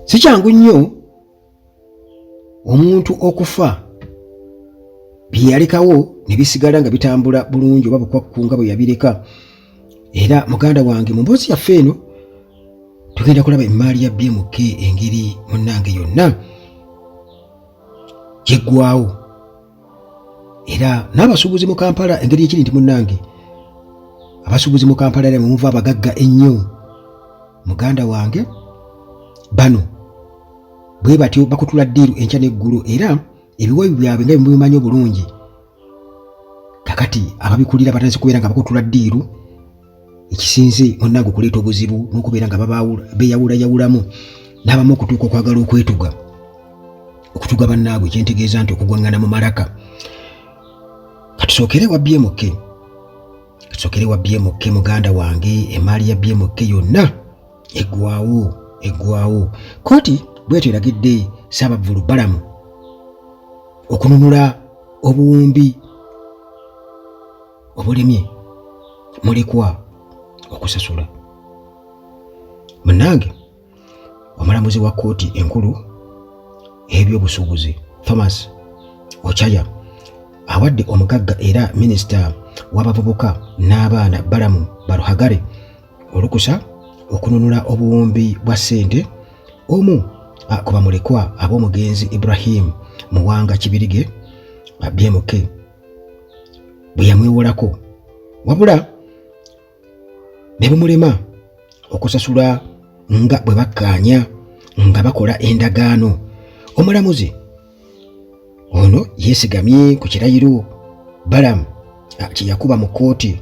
Si kyangu nnyo omuntu okufa bye yalekawo ne bisigala nga bitambula bulungi oba bukwakku nga bwe yabireka. Era muganda wange, mu mboozi yaffe eno tugenda kulaba emmaali ya BMK engeri munnange yonna gyeggwawo, era n'abasuubuzi mu Kampala engeri ekiri nti munnange abasuubuzi mu Kampala era mwemuva abagagga ennyo. Muganda wange, bano bwe batyo bakutula ddiiru enkya n'eggulo, era ebiwayi byabwe nga byemubimanyi obulungi kakati ababikulira batandise kubeera nga bakutula ddiiru, ekisinze munnange okuleeta obuzibu n'okubeera nga beeyawulayawulamu n'abamu okutuuka okwagala okwetuga, okutuga bannaabwe, kyentegeeza nti okugwaŋŋana mu malaka. Katusookere wa BMK, katusookere wa BMK. Muganda wange, emaali ya BMK yonna eggwawo, eggwawo. Kooti bwetyo eragidde Ssaabavvulu Balamu okununula obuwumbi obulemye mulekwa okusasula. Munnange, omulamuzi wa kkooti enkulu ey'ebyobusuubuzi Thomas Ochaya awadde omugagga era minisita w'abavubuka n'abaana Balamu Baruhagare olukusa okununula obuwumbi bwa ssente omu ku bamulekwa ab'omugenzi Ibrahim Muwanga Kibirige BMK bwe yamwewolako, wabula ne bumulema okusasula nga bwe bakkaanya nga bakola endagaano. Omulamuzi ono yeesigamye ku kirayiro Balamu kye yakuba mu kkooti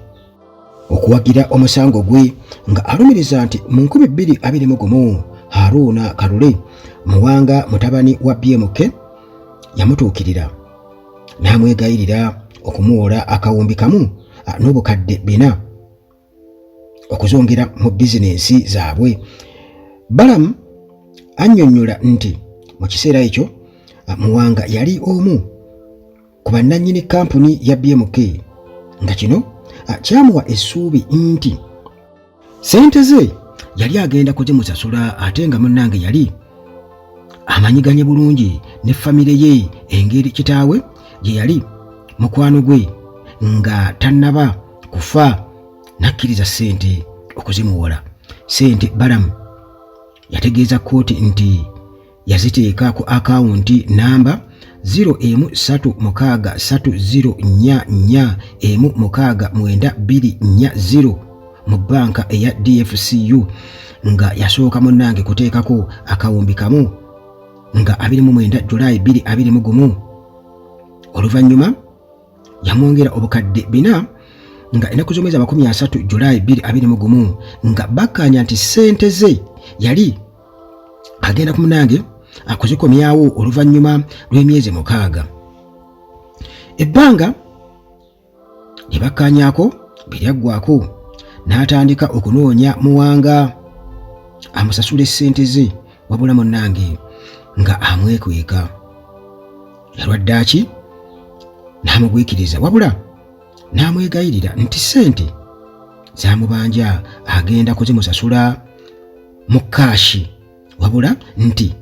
okuwagira omusango gwe, nga alumiriza nti mu 2021 Haruna Kalule Muwanga, mutabani wa BMK, yamutuukirira n'amwegayirira okumuwola akawumbi kamu n'obukadde bina okuzongera mu bizinensi zaabwe. Balamu annyonnyola nti mu kiseera ekyo Muwanga yali omu ku bannannyini kampuni ya BMK, nga kino kyamuwa essuubi nti ssente ze yali agenda kuzimusasula, ate nga munnange yali amanyiganye bulungi ne famire ye engeri kitaawe gye yali mukwano gwe nga tannaba kufa, n'akkiriza ssente okuzimuwola. Ssente Balamu yategeeza kkooti nti yaziteeka ku akawunti namba 0 1 3 6 3 0 4 4 1 6 9 2 4 0 mu bbanka eya DFCU, nga yasooka munnange kuteekako akawumbi kamu nga 29 Julayi 2021. Oluvannyuma yamwongera obukadde bina nga ennaku z'omwezi 30 Julayi 2021, nga bakkaanya nti ssente ze yali agenda ku munange akuzikomyawo oluvannyuma lw'emyezi 6. Ebbanga lye bakkaanyaako bwe lyaggwako, n'atandika okunoonya Muwanga amusasule ssente ze, wabula munnange nga amwekweka. Yalwadde n'amugwikiriza, wabula n'amwegayirira nti ssente zamubanja agenda kuzimusasula mu cash, wabula nti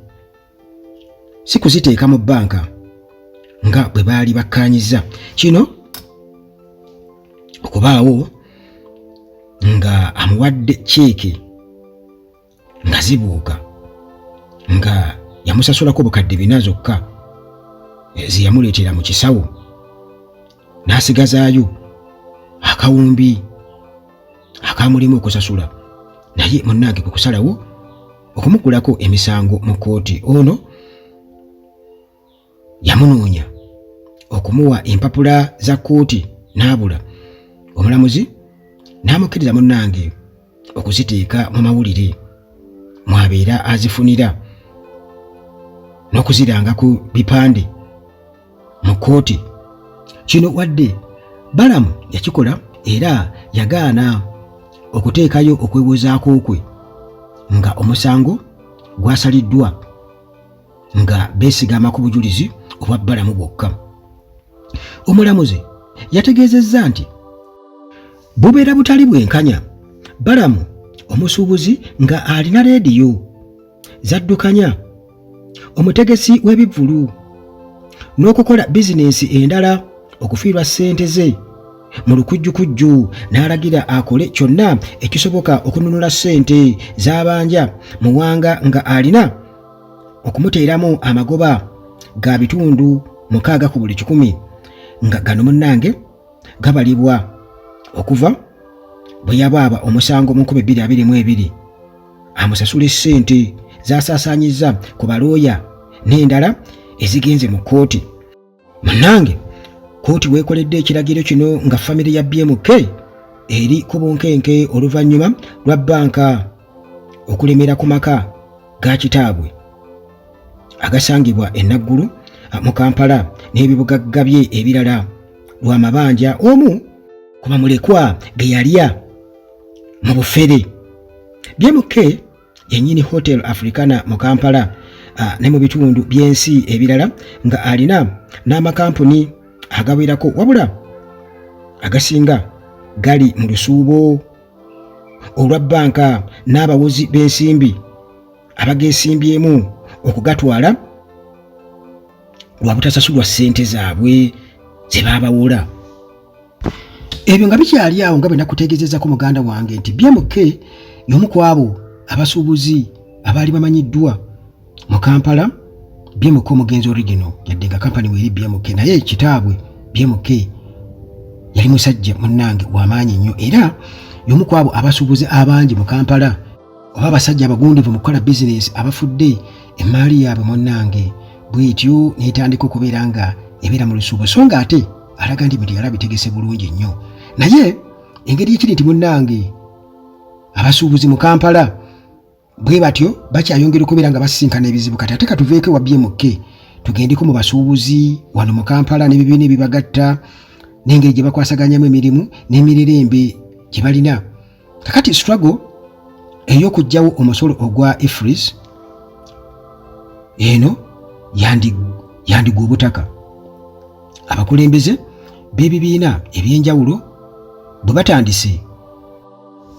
si kuziteeka mu bbanka nga bwe baali bakkaanyizza. Kino okubaawo nga amuwadde ceeke nga zibuuka, nga yamusasulako obukadde bina zokka ze yamuleetera mu kisawo, n'asigazaayo akawumbi akamulimu okusasula. Naye munnange kwe kusalawo okumugulako emisango mu kkooti. Ono yamunoonya okumuwa empapula za kkooti n'abula, omulamuzi n'amukkiriza munnange okuziteeka mu mawulire mwabeera azifunira n'okuziranga ku bipande mu kkooti. Kino wadde Balamu yakikola, era yagaana okuteekayo okwewozaako kwe nga omusango gwasaliddwa nga beesigama ku bujulizi obwa Balamu bwokka. Omulamuzi yategeezezza nti bubeera butali bwenkanya Balamu omusuubuzi nga alina leediyo z'addukanya, omutegesi w'ebivvulu n'okukola bizinensi endala okufiirwa ssente ze mu lukujjukujju n'alagira akole kyonna ekisoboka okununula ssente z'abanja Muwanga nga alina okumuteeramu amagoba ga 6% ku buli 100 nga gano munnange gabalibwa okuva bwe yabaaba omusango mu 2022 amusasule ssente z'asaasaanyizza ku balooya n'endala ezigenze mu kkooti. Munnange, kkooti weekoledde ekiragiro kino nga famire ya BMK eri ku bunkenke oluvannyuma lwa bbanka okulemera ku maka ga kitaabwe agasangibwa e Naggulu mu Kampala n'ebibugagga bye ebirala lwa mabanja omu ku bamulekwa ge yalya mu bufere. BMK yennyini Hotel Africana mu Kampala ne mu bitundu by'ensi ebirala nga alina n'amakampuni agawerako wabula agasinga gali mu lusuubo olwa bbanka n'abawozi b'ensimbi abageesimbyemu okugatwala lwa butasasulwa ssente zaabwe ze baabawola. Ebyo nga bikyali awo nga bwe nakutegeezezako muganda wange nti BMK y'omu ku abo abasuubuzi abaali bamanyiddwa mu Kampala. BMK omugenzi original, yadde nga kampani weeri BMK, naye kitaabwe BMK yali musajja munnange w'amaanyi nnyo era y'omu ku abo abasuubuzi abangi mu Kampala oba abasajja abagundivu mu kukola bizinensi abafudde emmaali yaabwe munnange bwetyo n'etandika okubeera nga ebeera mu lusuubo, so nga ate alaga nti bintu yali abitegese bulungi nnyo. Naye engeri ekiri nti munnange abasuubuzi mu Kampala bwe batyo bakyayongera okubeera nga basisinkana ebizibu. Kati ate katuveeko ewa BMK tugendeko mu basuubuzi wano mu Kampala n'ebibiina ebibagatta n'engeri gye bakwasaganyamu emirimu n'emirerembe gye balina. Kakati struggle ey'okuggyawo omusolo ogwa EFRIS eno yandigwa obutaka. Abakulembeze b'ebibiina eby'enjawulo bwe batandise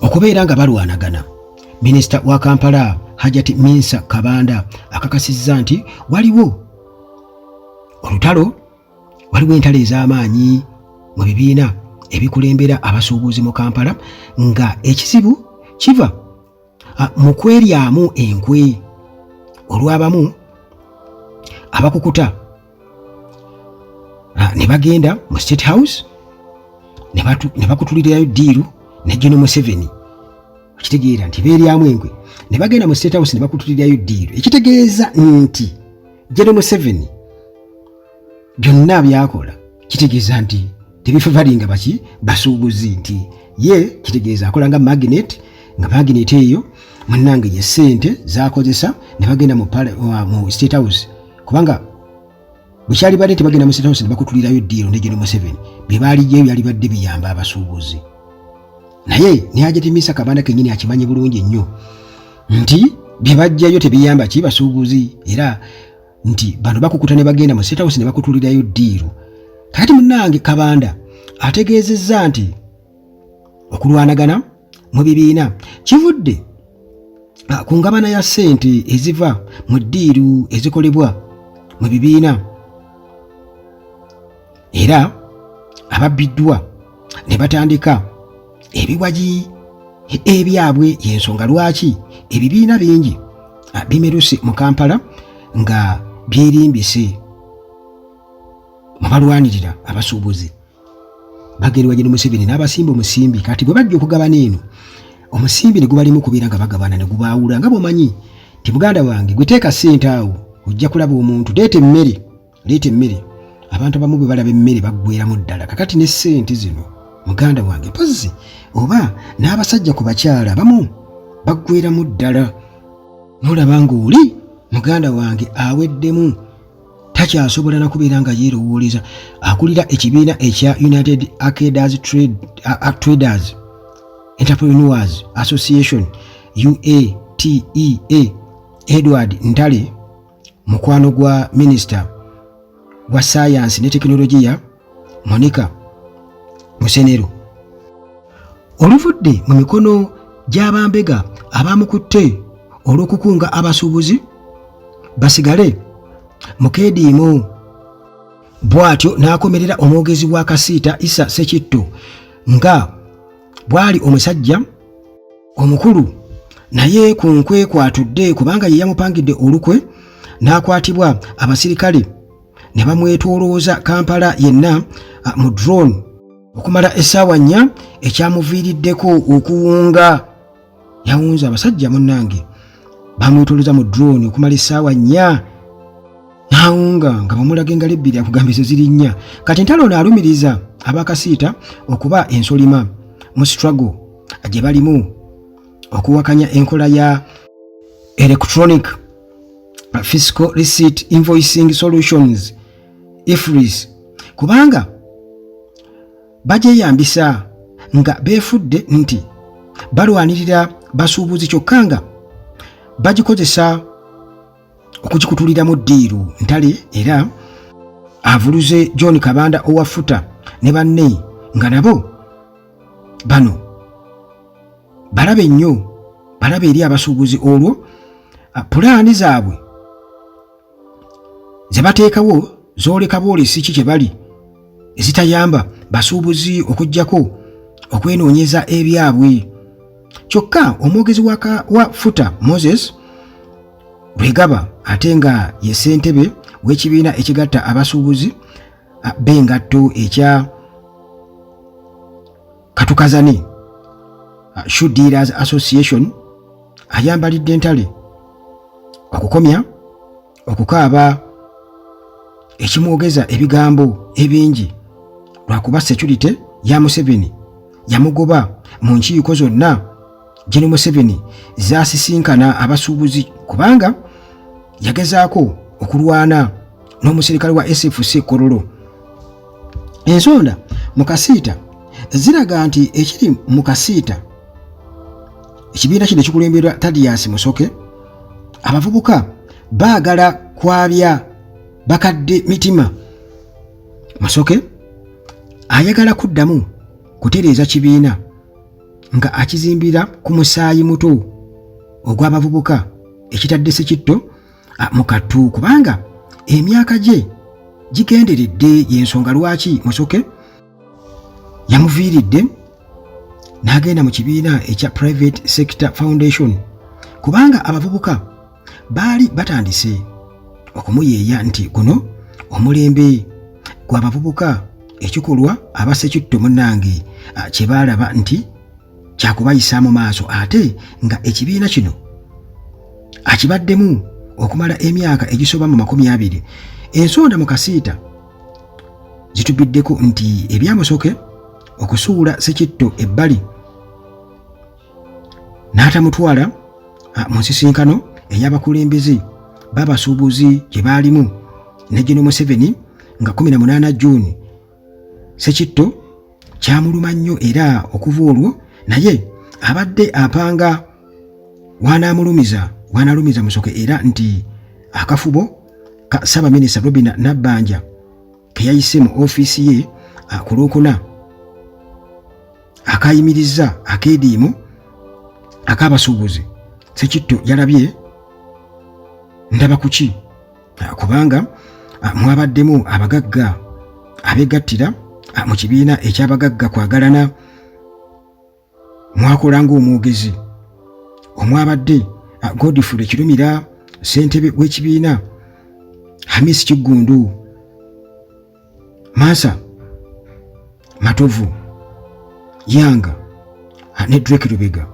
okubeera nga balwanagana, minisita wa Kampala Hajati Minsa Kabanda akakasizza nti waliwo olutalo, waliwo entalo ez'amaanyi mu bibiina ebikulembera abasuubuzi mu Kampala nga ekizibu kiva mu kweryamu enkwe olw'abamu abakukuta ne bagenda mu State House ne bakutulirayo ddiiru ne General Museveni. Okitegeera nti beeryamu enkwe ne bagenda mu State House ne bakutulirayo ddiiru, ekitegeeza nti General Museveni byonna byakola kitegeeza nti tebifavalinga baki basuubuzi, nti ye kitegeeza akola nga magnet, nga magnet eyo munnange ye ssente zakozesa ne bagenda mu State House, kubanga bwe kyalibadde nti bagenda mu State House ne bakutulirayo ddiiro ne General Museveni, bye baalijjayo byalibadde biyamba abasuubuzi. Naye ne Hajati Minsa Kabanda kennyini akimanyi bulungi nnyo nti bye bajjayo tebiyamba ki basuubuzi, era nti bano bakukuta ne bagenda mu State House ne bakutulirayo ddiiru. Kakati munnange Kabanda ategeezezza nti okulwanagana mu bibiina kivudde ku ngabana ya ssente eziva mu ddiiru ezikolebwa mu bibiina, era ababbiddwa ne batandika ebiwagi ebyabwe. Y'ensonga lwaki ebibiina bingi bimeruse mu Kampala nga byerimbise mu balwanirira abasuubuzi. Bagenda General Museveni n'abasimba omusimbi. Kati bwe bajja okugabana eno omusimbi ne gubalimu kubeera nga bagabana ne gubaawula, nga bw'omanyi nti muganda wange gwe teeka ssente awo ojja kulaba omuntu, leeta emmere, leeta emmere. Abantu abamu bwe balaba emmere baggweramu ddala. Kakati ne ssente zino muganda wange mpozzi oba n'abasajja ku bakyala abamu baggweramu ddala, n'olaba ng'oli muganda wange aweddemu takyasobola na kubeera nga yeerowooleza. Akulira ekibiina ekya United Arcaders Traders Entrepreneurs Association UATEA Edward Ntale, mukwano gwa minisita wa sayansi ne tekinologiya Monica Musenero, oluvudde mu mikono gy'abambega abamukutte olw'okukunga abasuubuzi basigale mu keediimo. Bw'atyo n'akomerera omwogezi wa Kasiita Isa Ssekitto nga bw'ali omusajja omukulu naye ku nkwe kw'atudde kubanga ye yamupangidde olukwe n'akwatibwa abasirikale ne bamwetoolooza Kampala yenna mu drone okumala essaawa nnya ekyamuviiriddeko okuwunga. Yawunze abasajja munnange bamwetoolooza mu drone okumala essaawa nnya n'awunga nga bamulaga engalo ebbiri akugamba ezo ziri nnya. Kati Ntale ono alumiriza abakasiita okuba ensolima mu struggle gye balimu okuwakanya enkola ya electronic fiscal receipt invoicing solutions EFRIS kubanga bagyeyambisa nga beefudde nti balwanirira basuubuzi kyokka nga bagikozesa okugikutuliramu ddiiru. Ntale era avuluze John Kabanda owa Futa ne banne nga nabo bano balabe nnyo balabe eri abasuubuzi olwo pulaani zaabwe ze bateekawo zooleka bwolesi ki kye bali ezitayamba basuubuzi okuggyako okwenoonyeza ebyabwe. Kyokka omwogezi wa Futa Moses Lwegaba ate nga ye ssentebe w'ekibiina ekigatta abasuubuzi b'engatto ekya Katukazane Shoe Dealers Association ayambalidde Ntale okukomya okukaaba ekimwogeza ebigambo ebingi lwakuba security ya Museveni yamugoba mu nkiiko zonna Gen Museveni zaasisinkana abasuubuzi kubanga yagezaako okulwana n'omusirikale wa SFC Kololo. Ensonda mu Kasiita ziraga nti ekiri mu Kasiita ekibiina kino ekikulemberwa Thaddeus Musoke abavubuka baagala kwabya bakadde mitima. Musoke ayagala kuddamu kutereeza kibiina nga akizimbira ku musaayi muto ogw'abavubuka ekitadde Ssekitto mu kattu kubanga emyaka gye gigenderedde y'ensonga lwaki Musoke yamuviiridde n'agenda mu kibiina ekya Private Sector Foundation kubanga abavubuka baali batandise okumuyeeya nti guno omulembe gw'abavubuka ekikolwa aba Ssekitto munnange kye baalaba nti kyakubayisa mu maaso ate nga ekibiina kino akibaddemu okumala emyaka egisoba mu 20. Ensonda mu Kasiita zitubiddeko nti ebya Musoke okusuula Ssekitto ebbali n'atamutwala mu nsisinkano ey'abakulembeze b'abasuubuzi gye baalimu ne Gen Museveni nga 18 June Ssekitto kyamuluma nnyo era okuva olwo naye abadde apanga wanaamulumiza wanalumiza Musoke era nti akafubo ka Ssaabaminisita Robina Nabbanja ke yayise mu ofiisi ye ku Lwokuna akayimirizza akeediimo ak'abasuubuzi Ssekitto yalabye ndaba kuki kubanga mwabaddemu abagagga abegattira mu kibiina eky'abagagga kwagalana mwakola ng'omwogezi omwabadde Godfrey Kirumira ssentebe w'ekibiina Hamis Kiggundu Mansa Matovu Yanga ne Drake Lubega.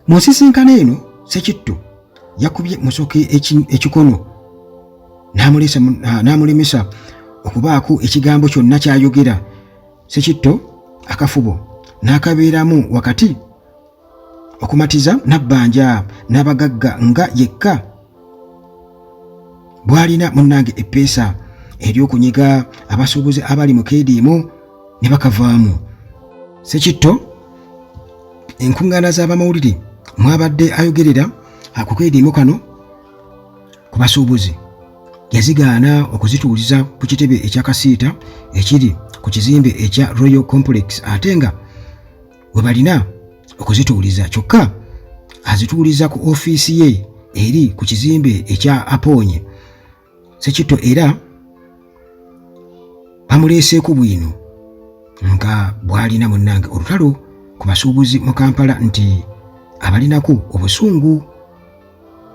Mu nsisinkano eno Ssekitto yakubye Musoke ekikono n'amulemesa okubaako ekigambo kyonna ky'ayogera. Ssekitto akafubo n'akabeeramu wakati okumatiza Nabbanja n'abagagga nga yekka bw'alina munnange eppeesa ery'okunyiga abasuubuzi abali mu keediimo ne bakavaamu. Ssekitto enkuŋŋaana z'abamawulire mwabadde ayogerera ku keediimo kano ku basuubuzi yazigaana okuzituuliza ku kitebe ekya Kasiita ekiri ku kizimbe ekya Royal Complex ate nga we balina okuzituuliza kyokka azituuliza ku ofiisi ye eri ku kizimbe ekya Aponye. Ssekitto era bamuleeseeko bwino nga bw'alina munnange olutalo ku basuubuzi mu Kampala nti abalinako obusungu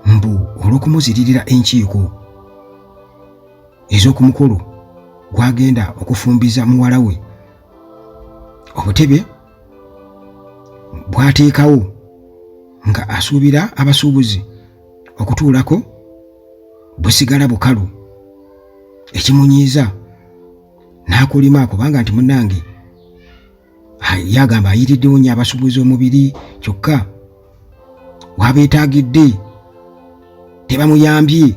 mbu olw'okumuziririra enkiiko ez'oku mukolo gw'agenda okufumbiza muwala we obutebe bw'ateekawo nga asuubira abasuubuzi okutuulako busigala bukalu ekimunyiiza n'akulima kubanga nti munnange yagamba ayitiriddewo nnyo abasuubuzi omubiri kyokka wabeetaagidde tebamuyambye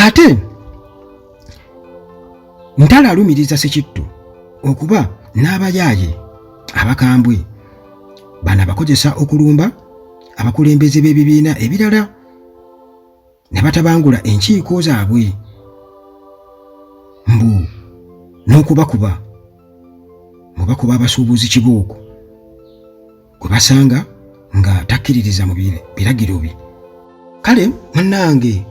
ate Ntale alumiriza Ssekitto okuba n'abayaaye abakambwe bano abakozesa okulumba abakulembeze b'ebibiina ebirala ne batabangula enkiiko zaabwe mbu n'okubakuba mbu bakuba abasuubuzi kibooko gwe basanga nga takkiririza mu biragiro bye. Kale munnange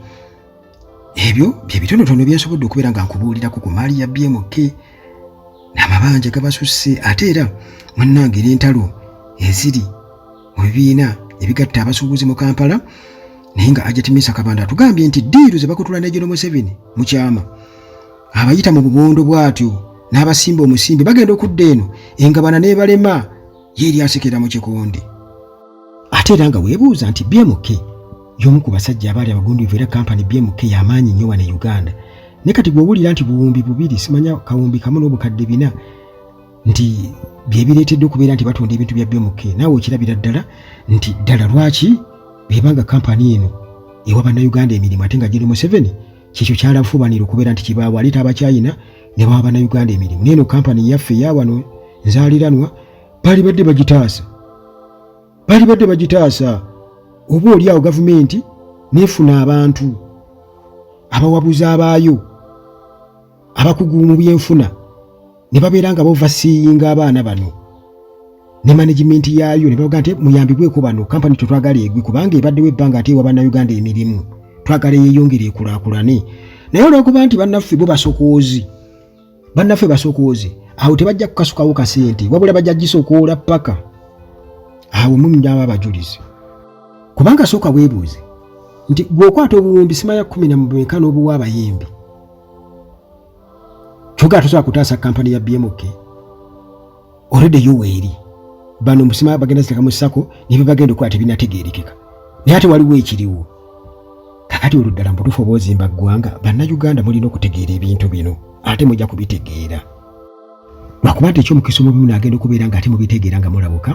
ebyo bye bitonotono bye nsobodde okubeera nga nkubuulirako ku maali ya BMK n'amabanja gabasusse ate era munnange n'entalo eziri mu bibiina ebigatta abasuubuzi mu Kampala naye nga Hajjati Minsa Kabanda atugambye nti ddiiru ze bakutula ne General Museveni mu kyama abayita mu bubondo bw'atyo n'abasimba omusimbi bagenda okudda eno engabana n'ebalema ye eri asekera mu kikundi. Ate era nga weebuuza nti BMK y'omu ku basajja abaali abagundiivu era kampani BMK y'amaanyi nnyo wano e Uganda naye kati gw'owulira nti buwumbi bubiri simanya kawumbi kamu n'obukadde bina nti bye bireetedde okubeera nti batunda ebintu bya BMK naawe okirabira ddala nti ddala lwaki bw'eba nga kampani eno ewa bannayuganda emirimu ate nga General Museveni kyekyo kyalafubanira okubeera nti kibaawo aleeta Abachina ne bawa bannayuganda emirimu neeno kampani yaffe eyawano nzaaliranwa balibadde bagitaasa balibadde bagitaasa oba oli awo gavumenti nefuna abantu abawabuzi abaayo abakugu mu byenfuna ne babeera nga bovasiyinga abaana bano ne management yaayo ne bavuga nti muyambibweko bano kampani tetwagala egwe kubanga ebaddewo ebbanga ate ewa bannayuganda emirimu twagala yeyongere ekulaakulane naye olwokuba nti bannaffe bo basokoozi bannaffe basokoozi awo tebajja kukasukawo kasente wabula bajja gisokoola paka awo mumnyaba abajulizi kubanga sooka weebuuze nti gwe okwata obuwumbi simanya kumi na mumeka n'obuwa abayimbi kyoga tosobola kutaasa kampani ya BMK already yo weeri bano musima bagenda ziteka mu sako ne bagenda okukola tebinategeerekeka naye ate waliwo ekiriwo kakati olwo ddala mubutuufu oba ozimba ggwanga bannayuganda mulina okutegeera ebintu bino ate mujja kubitegeera lwakuba nti ekyomukisa omubi munaagenda okubeera nga ate mubitegeera nga mulabuka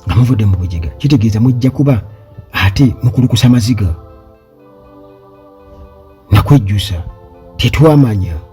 nga muvudde mu bujiga kitegeeza mujja kuba ate mukulukusa maziga nakwejjusa tetwamanya.